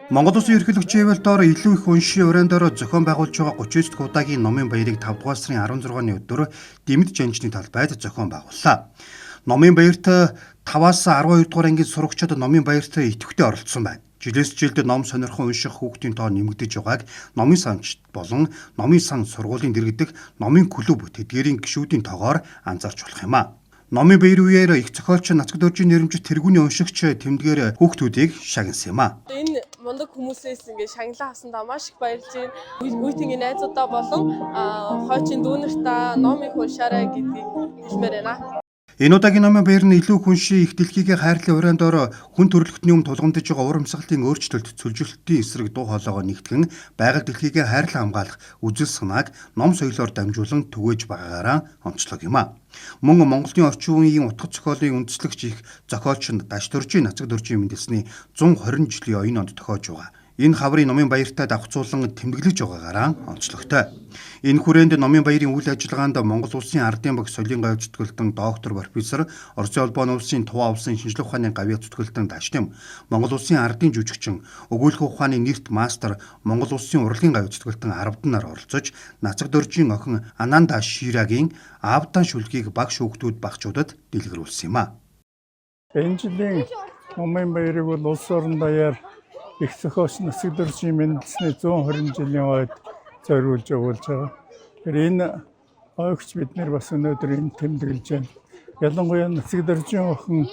Монгол Улсын ерөнхийлөгчийн хэвлэл доор илүү их уншийн уриан доор зохион байгуулж байгаа 39 дахь удаагийн номын баярыг 5 дугаар сарын 16-ны өдөр Дэмэд Жанжны талбайд зохион байгууллаа. Номын баярт 5-аас 12 дугаар ангийн сурагчид номын баярт идэвхтэй оролцсон байна. Жилээс жилд ном сонирхон унших хүүхдийн тоо нэмэгдэж байгааг номын санч болон номын сан сургуулийн дэргэдэх номын клуб тэдгээрийн гишүүдийн тоогоор анзаарч болох юм а. Номын баяр үеэр их зохиолч Нацаг Доржийн нэрэмжит тэргүүний уншигч тэмдгээр хүүхдүүдийг шагнасан юм а. Энэ мундаг хүмүүсээс ингээд шагналаа авсандаа маш их баярлж байна. Үеийнгийн найзуудаа болон хойчин дүүнартаа ном их уншаарай гэдгийг хэлмээр байна. Энэ удаагийн номын баяр нь илүү хүн шин их дэлхийгээ хайрлан уриан доор хүн төрөлхтний өмнө тулгамдж байгаа урамсгалын өөрчлөлт, цөлжилтийн эсрэг дуу хоолойгоо нэгтгэн байгаль дэлхийгээ хайрлан хамгаалах үзэл санааг ном соёлоор дамжуулан түгээж байгаагаараа онцлог юм а. Мөн Монголын орчин үеийн утга зохиолын үндэслэгч их зохиолч нь Дашдоржийн Нацаг Доржийн мэндэлсний 120 жилийн оюун онд тохиож байгаа. Энэ хаврын номын баяртай давхцуулан тэмдэглэж байгаагаараа онцлогтой. Энэ хүрээнд номын баярын үйл ажиллагаанд Монгол Улсын ардын багш соёлын гавь зүтгэлтэн доктор профессор Оросын холбооны улсын Туваа улсын шинжлэх ухааны гавьяа зүтгэлтэн Дашням, Монгол Улсын ардын жүжигчин, өгүүлэх ухааны нэрт мастер, Монгол Улсын урлагийн гавь зүтгэлтэн Арвдан нар оролцож, Нацаг Доржийн охин Ананда Ширагийн Аавдан шүлгийг багш хүүхдүүд багчуудад дэлгэрүүлсэн юм а. Энэ жилийн номын баярыг бол улс орон даяар их зохиолч Нацаг Доржийн мэндэлсний 120 жилийн ойд зориулж явуулж байгаа. Тэгэхээр энэ ойгч бид нэр бас өнөөдөр энэ тэмдэглэж байна. Ялангуяа Нацаг Доржийн охин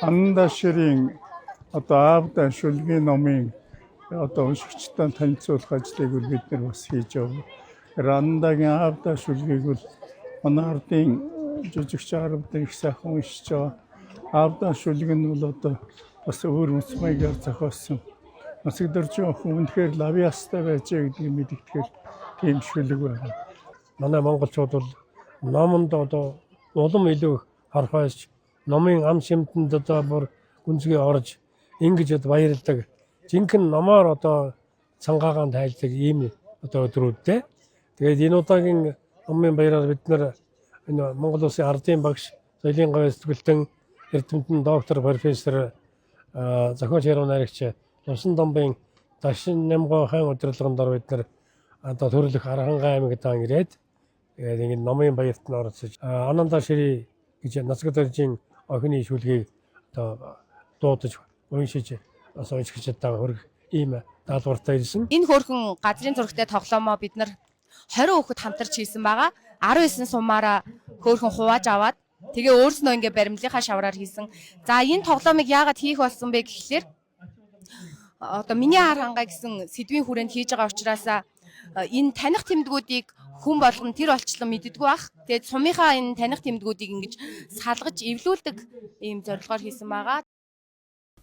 Ананда Ширийн одоо Аавдан шүлгийн номын одоо уншигчтай танилцуулах ажлыг бол бид нар бас хийж явна. Тэгэхээр Анандагийн Аавдан шүлгийг бол манай ардын жүжигч Арвдан их сайхан уншиж байгаа. Аавдан шүлэг нь бол одоо бас өөр мэс маягаар зохиосон. Нацаг Доржийн охин үнэхээр лавьяастай байжээ гэдгийг мэдэгдэхээр тийм шүлэг байна. Манай монголчууд бол номонд одоо улам илүү хорхойч номын ам шимтэнд одоо бүр гүнзгий орж ингэж одоо баярлдаг. Жинхэнэ номоор одоо цангаагаан тайлдаг ийм одоо өдрүүдтэй. Тэгээд энэ удаагийн номын баяраар бид нар энэ Монгол Улсын ардын багш, соёлын гавь зүтгэлтэн эрдэмтэн доктор профессор зохиолч яруу найрагч Лувсан Домбын Дашин Нямгоо хаан удирдлагын дор бид нар одоо төрөлх Архангай аймагтаа ирээд тэгээд ингэ номын баярт нь оролцож Ананда Шири гэж Нацаг Доржийн охины шүлгийг одоо дуудаж уншиж бас уншигчдаа хөрөх ийм даалгавартай ирсэн. Энэ хөөрхөн газрын зурагтай тоглоомоо бид нар 20 хүүхэд хамтарч хийсэн байгаа. 19 сумаараа хөөрхөн хувааж аваад тэгээ өөрснөө ингээ баримлынхаа шавраар хийсэн. За энэ тоглоомыг яагаад хийх болсон бэ гэхлээр одоо миний хар хангай гэсэн сэдвийн хүрээнд хийж байгаа учраас энэ таних тэмдгүүдийг хүн болгон тэр олчлон мэддэггүй бах. Тэгээд сумынхаа энэ таних тэмдгүүдийг ингэж салгаж эвлүүлдэг ийм зорилгоор хийсэн байгаа.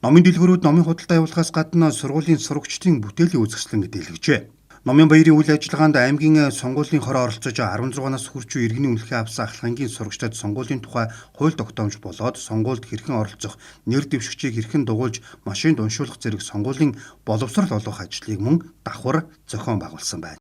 Номын дэлгүүрүүд номын худалдаа явуулахаас гадна сургуулийн сурагчдын бүтээлийн үзэсгэлэн дэлгэжээ. Номын баярын үйл ажиллагаанд аймгийн сонгуулийн хороо оролцож 16 нас хүрч буй иргэний үнэлгээ авсан ахлах ангийн сурагчдад сонгуулийн тухай хууль тогтоомж болоод сонгуульд хэрхэн оролцох, нэр дэвшигчийг хэрхэн дугуйлж машинд уншуулах зэрэг сонгуулийн боловсрол олгох ажлыг мөн давхар зохион байгуулсан байна.